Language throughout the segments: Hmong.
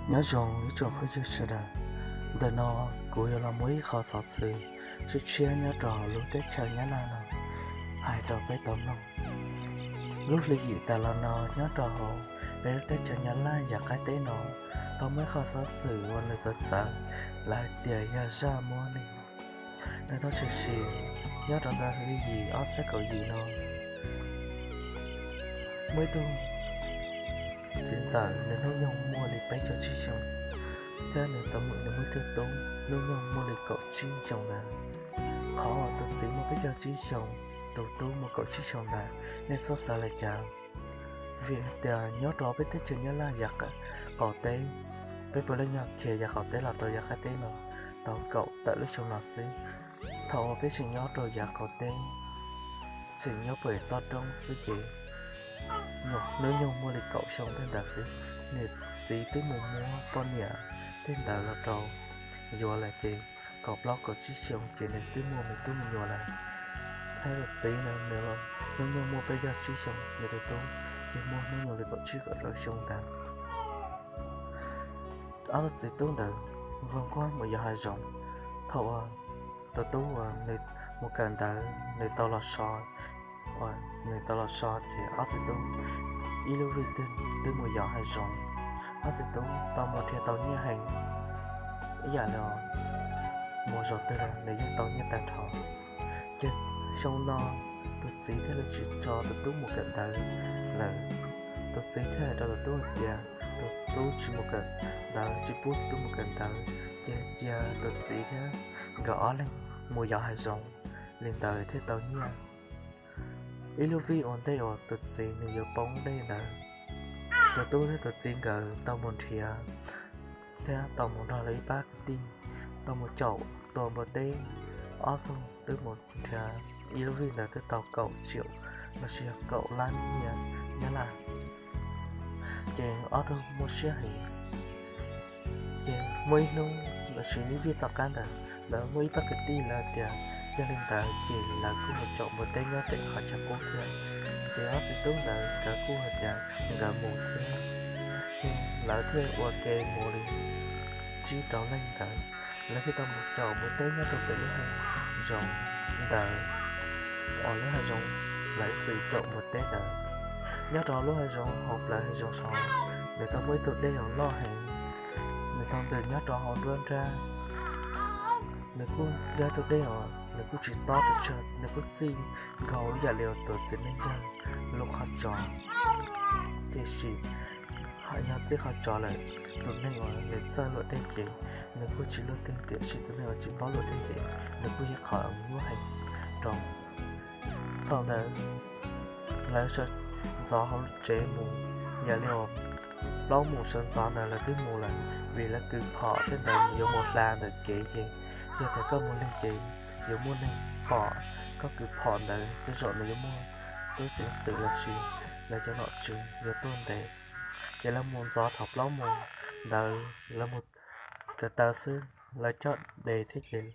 Nyob zoo ib tsoom phooj ywg sawv daws, ntawm no kuv yuav los muab ib qho xov xwm tshiab tshiab nyob rau lub teb chaws Nyab Laj no hais rau peb tau mloog. Lub hli yim tas los no nyob rau hauv peb lub teb chaws Nyab Laj yav qaib teb no, tau muaj ib qho xov xwm uas nws txawv txawv, lawv hais tias yog zaj muab neeg. Nws tau tshwm sim nyob rau ntawm hli yim ob txhiab kaum yim no. Muaj ib tug txiv ntxawm, nws hnub nyoog muaj li peb caug tsib xyoos, thiab nws tau muaj, nws muaj ib tug tub hnub nyoog muaj li kaum tsib xyoos ntawd. Qhov uas tus txiv muaj peb caug tsib xyoos, tus tub muaj kaum tsib xyoos ntawd, nej txhob xav li cas, vim hais tias nyob rau peb teb chaws Nyab Laj yav qaum teb, peb puav leej yog khiav yav qaum teb los rau yav qab teb no tau kaum tawm lub xyoo no xwb. Thaum uas peb tseem nyob rau yav qaum teb, tseem nyob pem toj roob xwb ces hnub nyoog muaj li kaum xyoo tej ntawd xwb, nws txiv twb mus muab poj niam tej ntawd los rau yuav lawm ces kaum plaub kaum tsib xyoo ces nws twb muaj me tub me nyuam lawm. Thiab tus txiv no nws los hnub nyoog muaj peb caug tsib xyoo, nws tus tub ces muaj hnub nyoog li kaum tsib kaum rau xyoo ntawd. Ob tug txiv tub ntawd nquag nquag mus yos hav zoov. Thaum uas tus tub uas nws mus kawm ntawv, nws tau los so, uas nws tau los so ces ob txiv tub ib lub vij twg twb mus yos hav zoov. Ob txiv tub tau mus nrhiav tau nyiaj heev, ib yam li mus zaum twg los nws yeej tau nyiaj tag nrho. Ces xyoo no tus txiv thiaj li tsis tso tus tub mus kawm ntawv lawm. Tus txiv thiaj hais rau tus tub hais tias tus tub tsis mus kawm ntawv, tsis pub tus tub mus kawm ntawv, ces cia tus txiv thiab nkawd ob leeg mus yos hav zoov li ntawd thiaj tau nyiaj. Ib lub vij ua ntej uas tus txiv nws yuav poob dej ntawd, tus tub thiab tus txiv nkawd tau mus nrhiav thiab tau mus nrog lawv ib pab kwv tij tau mus caum tua npua teb. Ob tug twb mus nrhiav ib lub vij ntawd twb tau kaum tsiaum lossis yog kaum lab nyiaj Nyab Laj. Ces ob tug muaj siab heev. Ces muaj ib hnub lossis ib vij tom qab ntawd, lawv muaj ib pab kwv tij lawv tias yog li ntawd ces lawv kuj mus caum npua teb nyob pem qhov chaw qub thiab. Ces ob txiv tub ntawd nkawd kuj hais tias nkawd mus thiab. Ces lawv thiaj ua ke mus li tsib rau leej ntawd, lawv thiaj tau mus caum npua teb nyob rau pem lub hav zoov ntawd, uas lub hav zoov lawv ib txwm caum npua teb ntawd. Nyob rau lub hav zoov hauv plawv hav zoov saud, nws tau muaj ib tug dej uas loj heev, nws tau ntws nyob rau hauv nruab nrab. Nws kuj yog ib tug dej uas nws kuj tsis tob pes tsawg, nws kuj txij nkaus ib yam li tus txiv neej yawg lub qhov tsos. Tiam sis hos yog txij qhov tsos lawm, tus neeg uas nws txawj luam dej ces nws kuj tsis luaj twg, tiam sis tus neeg uas tsis paub luam dej ces nws kuj yog qhov nyuaj heev rau. Thaum ntawd lawv sawv ntxov hauv tsev mus, yam li uas plaub moos sawv ntxov ntawd lawv twb mus lawm, vim lawv kws phom tej ntawd yuav mus hla ntawm kev ces yog tias koj mus lig ces yuav muaj neeg pom koj kws phom ntawd, tej zaum nws yuav muaj tub ceev xwm lossis lawv cov nom tswv yuav tuaj ntes. Ces lawv mus ntxov thaum plaub moos ntawd, lawv mus tav taw xwb, lawv coj des thiab ces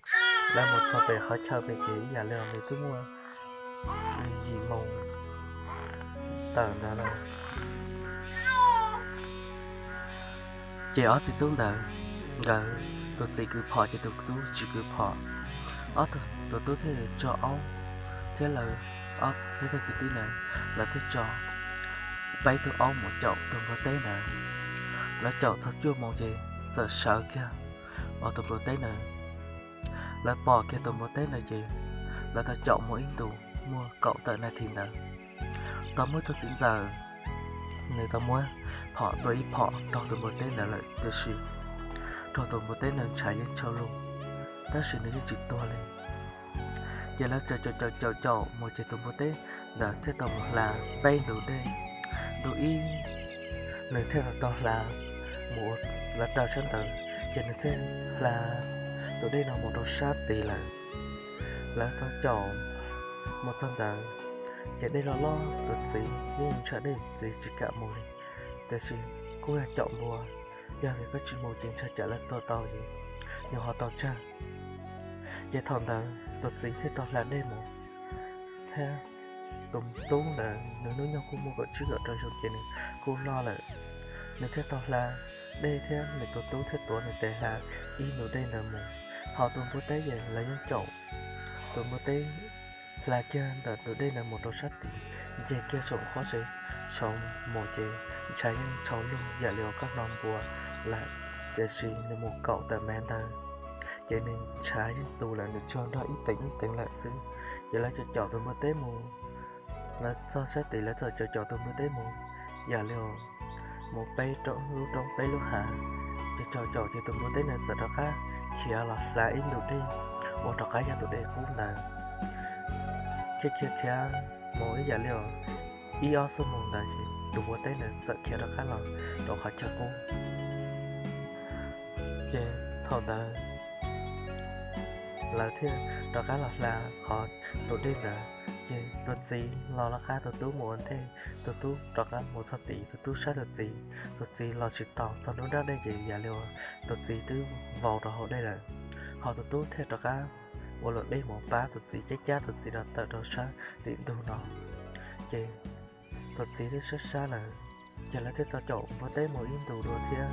lawv mus txog pem qhov chaw pem ces ib yam li nws twb muaj yim moos tawm ntawd lawm. Ces ob txiv tub ntawd, nkawd tus txiv kws phom ces tus tub tsis kws phom. Ob tug, tus tub thiaj tso aub, thiab lawv ob peb tug kwv tij ntawd lawv thiaj tso peb tug aub mus caum tus npua teb ntawd. Lawv caum txog cuaj moos ces txawm sawv kiag tus npua teb ntawd. Lawv pom kiag tus npua teb ntawd ces lawv tau caum mus ib ntus muaj kaum tawm nas this ntawd, tau muaj ib tug txiv ntxawm, nws tau muab phom tua ib phom raug tus npua teb ntawd lawm, tiam sis raug tus npua teb ntawd ntshav yeej tshau lug, tab sis nws yeej tsis tuag li. Ces lawv caum caum caum caum mus ces tus npua teb ntawd thiaj tau mus hla peb ntu dej. Ntu ib nws thiaj tau hla mus ua, lawv raws sab ntawd, ces nws thiaj hla tus dej no mus rau sab tid lawm. Lawv tau caum mus txog ntawd, ces dej loj loj, tus txiv yeej ntshaw dej, txiv tsis kam mus li. Tiam sis kuj yog caum npua, yog tias koj tsis mus ces ntshai tsam lawv tua tau ces nws ho tau tsawg. Ces thaum ntawd tus txiv thiaj tau hla dej mus, thiab tus tub ntawd nws hnub nyoog kuj muaj kaum tsib kaum rau xyoo ces nws kuj loj lawm, nws thiaj tau hla dej thiab nws tus tub thiaj tuav nws tes hla ib ntus dej ntawd mus. Ho tus npua teb ces lawv yeej caum tus npua teb hla kiag ntawm tus dej ntawd mus rau sab tid, nce kiag saum qhov tsev tshauv mus ces ntshav yeej tshau lug yam li uas koj hnov npua lawm, tiam sis nws mus kaum tawm mev ntawd ces nws ntshav yeej tu lawm, nws tsuag nrog ib teev ib teev lawm xwb. Ces lawv caum caum tus npua teb mus, lawv txog sab tid lawv txawm caum caum tus npua teb mus yam li mus peb lub roob peb lub hav, ces caum caum ces tus npua teb ntawd txawm rov qab khiav los hla ib ntus dej uas rov qab yog tus dej qub ntawd. Khiav khiav khiav mus ib yam li ib ob xuab moos ntawd ces tus npua teb ntawd txawm khiav rov qab los rau qhov chaw qub. Ces thaum ntawd lawv thiaj rov qab los hla qhov tus dej ntawd, ces tus txiv los lawv qab tus tub mus ua ntej, tus tub rov qab mus txog tid tus tub saib tus txiv, tus txiv los tsis tau txog nruab nrab dej ces yam li uas tus txiv twb vau rau hauv dej lawm. Ho tus tub thiaj rov qab ua luam dej mus pab tus txiv cab cab tus txiv rov tawm rau sab tim ntug no. Ces tus txiv twb sab sab lawm, ces lawv thiaj tau caum npua teb mus ib ntus dua thiab.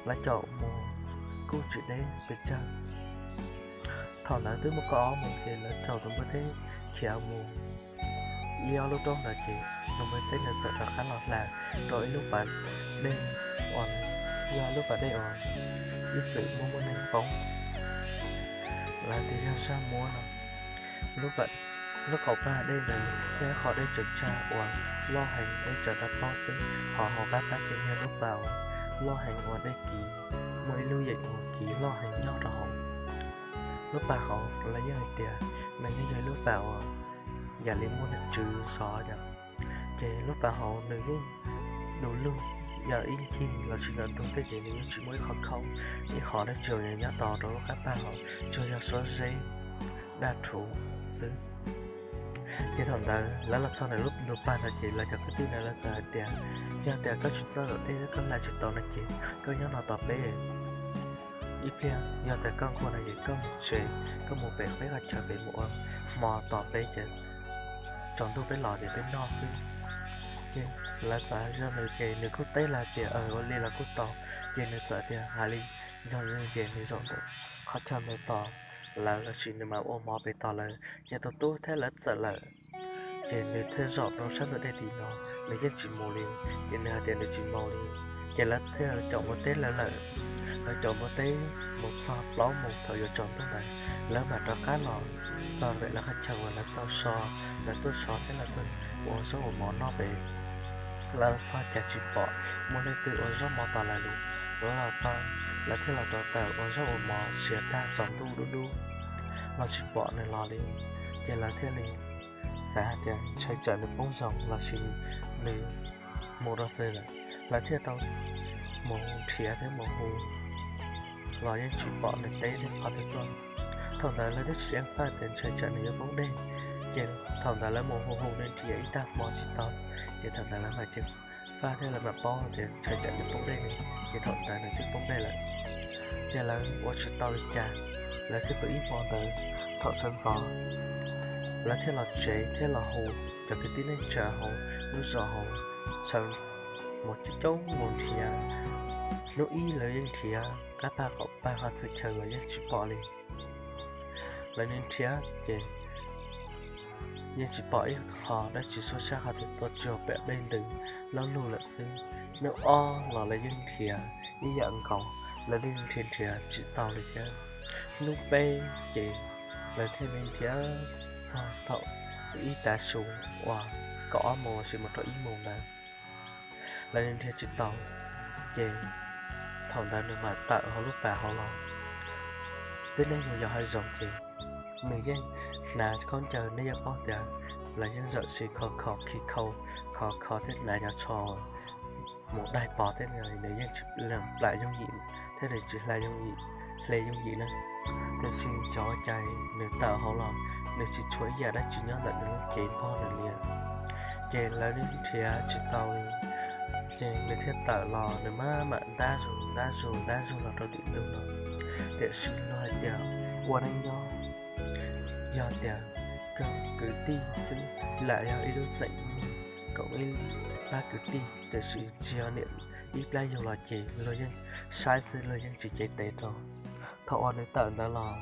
Lawv caum mus kuj tsis deb pes tsawg. Thaum ntawd twb muaj kaum ob moos ces lawv caum tus npua teb khiav mus ib ob lub roob ntawd ces tus npua teb ntawd txawm rov qab los hla rau ib lub pas dej uas yog lub pas dej uas ib txwm muaj muaj neeg poob, lawv tias yog zaj muab no. Lub qaum pag dej ntawd yog ib qho dej tsaws tsag uas loj heev, dej tsaws tawg paug xwb, ho hauv qab pag ces yog lub pas uas loj heev uas dej kiv, muaj ib lub yeem uas kiv loj heev nyob rau hauv. Lub pas hauv los yeej hais tias nws yeej yog ib lub pas uas yam li muaj nws tswv zov yom. Ces lub pas hauv nws yeej du lug, yog ib ncig los sis ntawm ntug tej ces nws yeej tsis muaj ib qho khaub ib qho dab tsi uas nyob tau rau lub qab pag hauv, tsuas yog suab zeb daj rhuv xwb. Ces thaum ntawd lawv los txog ntawm lub ntug pag ntawd ces lawv cov kwv tij ntawd lawv txawm hais tias, yog tias koj tsis txawj luam dej thiab koj hla tsis tau no ces koj nyob no tos peb ib pliag, yog tias koj nquag no ces koj mus tsev, koj mus pem peb qhov chaw pem mus ua hmo tos peb ces tsaus ntuj peb los ces peb noj xwb. Ces lawv txawm hais rau nws ces nws kuj teb lawv tias ua li los kuj tau. Ces nws txawm tias hais li, yog li ces nws zaum ntawm qhov chaw ntawd tos lawv los sis nws mam ua mov pem tos lawv. Ces tus tub thiab lawv txawm lawm, ces nws thiaj zaum rau sab ntug dej tim no, nws yeej tsis mus li. Ces nws hais tias nws tsis mus li. Ces lawv thiaj caum npua teb lawv lawm. Lawv caum npua teb mus txog plaub moos thaum yuav tsaus ntuj ntawd, lawv mam rov qab los txog pem lawv qhov chaw uas lawv tau so, lawv tuaj so thiab lawv tuaj ua zaub ua mov noj pem. Lawv los txog cas tsis pom muaj leej twg ua zaub mov tos lawv li. Lawv los txog, lawv thiaj los rau tawm ua zaub ua mov siav tag tsaus ntuj dub dub los tsis pom nws los li. Ces lawv thiaj li xav hais tias ntshai tsam nws poob zoo los sis nws mus rau qhov twg lawm. Lawv thiaj tau mus nrhiav thiab mus hu los yeej tsis pom nws teb thiab qhov twg tuaj. Thaum ntawd lawv twb tsis ceev faj tias ntshai tsam nws yuav poob dej, ces thaum ntawd lawv mus hu hu nws nrhiav ib tag hmo tsis tau, ces thaum ntawd lawv mam ceev faj thiab lawv mam paub tias ntshai tsam nws poob dej li. Ces thaum ntawd nws twb poob dej lawm. Ces lawv ua tsis tau li cas, lawv thiaj pw ib hmo ntawd. Thaum sawv ntxov lawv thiaj los tsev thiab los hu cov kwv tij neej tsa hauv lub zos hauv sawv mus coob coob mus nrhiav. Hnub ib lawv yeej nrhiav qab pag qaum pag qhov txhia chaw los yeej tsis pom li. Lawv nrhiav ces yeej tsis pom ib qho dab tsi suab sab qhov twg tuaj, tsuas pem dej ntws loj lug lawm xwb. Hnub ob los lawv yeej nrhiav ib yam nkaus, lawv yeej nrhiav nrhiav tsis tau li thiab. Hnub peb ces lawv thiaj li nrhiav txog thaum ib tav su uas kaum ob moos los sis mus rau ib moos ntawd, lawv nrhiav tsis tau. Ces thaum ntawd nws mam tawm hauv lub pas hauv los. Tib neeg mus yos hav zoov ces nws yeej hnav khaub ncaws, nej yeej paub tias lawv yeej zawm tsis kho kho khi khau, kho kho thiab hnav cov tsho mus daig pos tej, nws yeej tsis lees plam yooj yim thiab nws tsis hla yooj yim, hle yooj yim na. Tiam sis xyov ua cas nws tawm hauv los nws tsis tshuav ib yam dab tsi nyob ntawm nws lub cev npog nws li. Ces lawv nrhiav tsis tau li, ces nws thiaj tawm los, nws mam mam ntab zus ntab zus ntab zus los rau tim ntug no. Tiam sis luag hais tias ua neej nyob yog tias koj kwv tij xwb, lam yog ib lub xeem mog, koom ib pab kwv tij, tiam sis tsis yog niam ib plab yug los ces luag yeej saib xwb, luag yeej tsis cev tes rau. Thaum uas nws tawm ntawd los,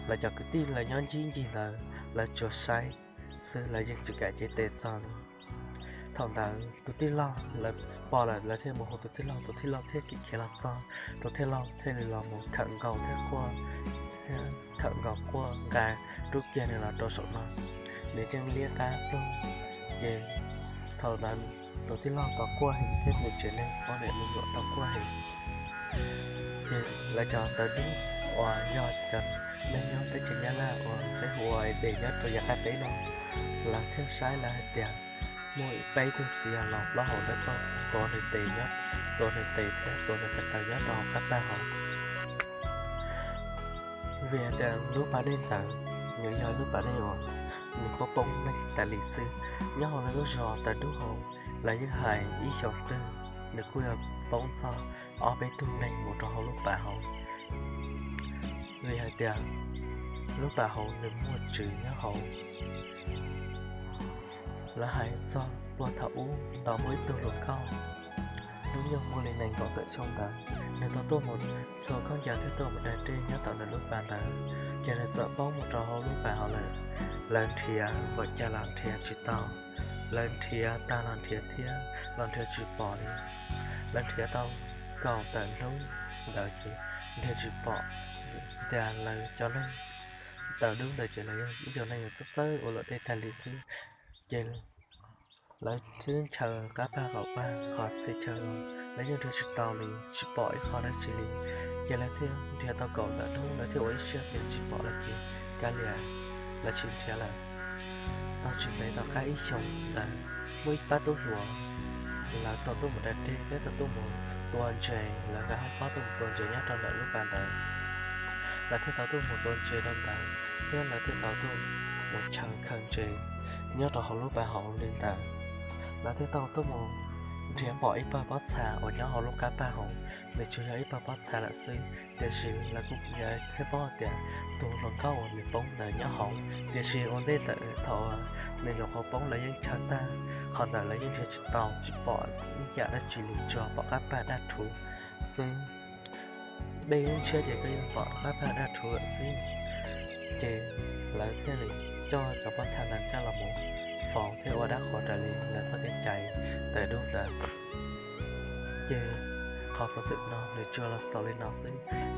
lawv cov kwv tij lawv nyob ncig ncig ntawd lawv tsuas saib xwb, lawv yeej tsis kam cev tes txog li. Thaum ntawd tus tij laug lawv pom lawm, lawv thiaj mus hu tus tij laug, tus tij laug thiaj khiav los txog, tus tij laug thiaj li los mus khawm nkaus thiab quaj, thiab khawm nkaus quaj nqa rub kiag nws los rau saum no, nws yeej liab qab ploog. Ces thaum ntawd tus tij laug tau quaj heev thiab nws tsev neeg poj niam me nyuam tau quaj heev. Ces lawv cov tawv dub uas yog cov neeg nyob teb chaws Nyab Laj uas peb hu ua Ais Des nyob rau yav qab teb no, lawv thiaj saib lawv hais tias muaj peb tug txiv los plaub hau dawb paug tuav nws tes nyob, tuav nws tes thiab tuav nws ko taw nyob rau hauv qab paj hauv. Vim hais tias lub pas dej ntawd nws yog lub pas dej uas nws poob poob neeg tas li xwb. Nyob hauv lawv lub zos tawv dub hauv, lawv yeej hais ib xyoos twg nws kuj yuav poob txog ob peb tug neeg mus rau hauv lub pas hauv. Vim hais tias lub pas hauv nws muaj tswv nyob hauv. Lawv hais txog puag thaum ub tau muaj ib tug hluas nkauj, hnub nyoog muaj li nees nkaum tawm xyoo ntawd, nws tau tuaj mus txhua khaub ncaws thiab tuaj mus da dej nyob tom nws lub pas ntawd, ces nws txawm poob mus rau hauv lub pas hauv lawm. Lawv nrhiav npaum cas los nrhiav tsis tau, lawv nrhiav tag los nrhiav thiab los nrhiav tsis pom li. Lawv nrhiav tau kaum tawm hnub ntawd ces nrhiav tsis pom, tias lawv cov neeg tawv dub ntawd ces lawv yog ib co neeg txawj txawj ua luam dej tag li xwb. Ces lawv twb ntshaw qab paj qaum paj qhov txhia chaw los lawv yeej nrhiav tsis tau li, tsis pom ib qho dab tsi li. Ces lawv thiaj nrhiav tau kaum ntawm hnub, lawv thiaj ua ib siab tias tsis pom lawm ces kav liam, lawv tsis nrhiav lawm. Tau tsis ntev tom qab ib xyoos ntawd, muaj ib pab tub hluas, lawv tau tuaj mus da dej thiab tau tuaj mus tua ntses, lawv nkawd hoob pob tuaj mus tua ntses nyob rau ntawm lub pas ntawd. Lawv thiaj tau tuaj mus tua ntses rau ntawd thiab lawv thiaj tau tuaj mus chaw khaws ntses nyob rau hauv lub pas hauv li ntawd. Lawv thiaj tau tuaj mus nrhiav pom ib pawg pob txha uas nyob hauv lub qab paj hauv, nws tsuas yog ib pawg pob txha lawm xwb, tiam sis lawv kuj thiaj paub tias tus hluas nkauj uas nws poob ntawd nyob hauv. Tiam sis ua ntej ntawd thaum nws nyuam qhuav poob lawv yeej chaw tag, qhov ntawd lawv yeej nrhiav tsis tau tsis pom ib yam dab tsi li, tsuas pom qab paj daj rhuv xwb. Dej lub ntshiab ces koj yeej pom qab paj daj rhuv lawm xwb. Ces lawv thiaj li coj cov pob txha ntawd coj los mus faus thiab ua dab qhuas raws li lawv txoj kev cai tawv dub ntawd. Ces qhov xov xwm no nws tsuas los xaus li no xwb.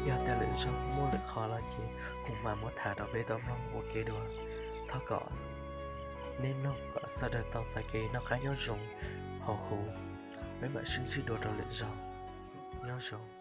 Yog tias lwm zaug muaj lwm qhov los ces kuv mam muab tham rau peb tau mloog ua kev dua. Thov kom nej mloog kom sawv daws tau txais kev noj qab nyob zoo hauv huv. Peb mam sib ntsib dua rau lwm zaug. Nyob zoo.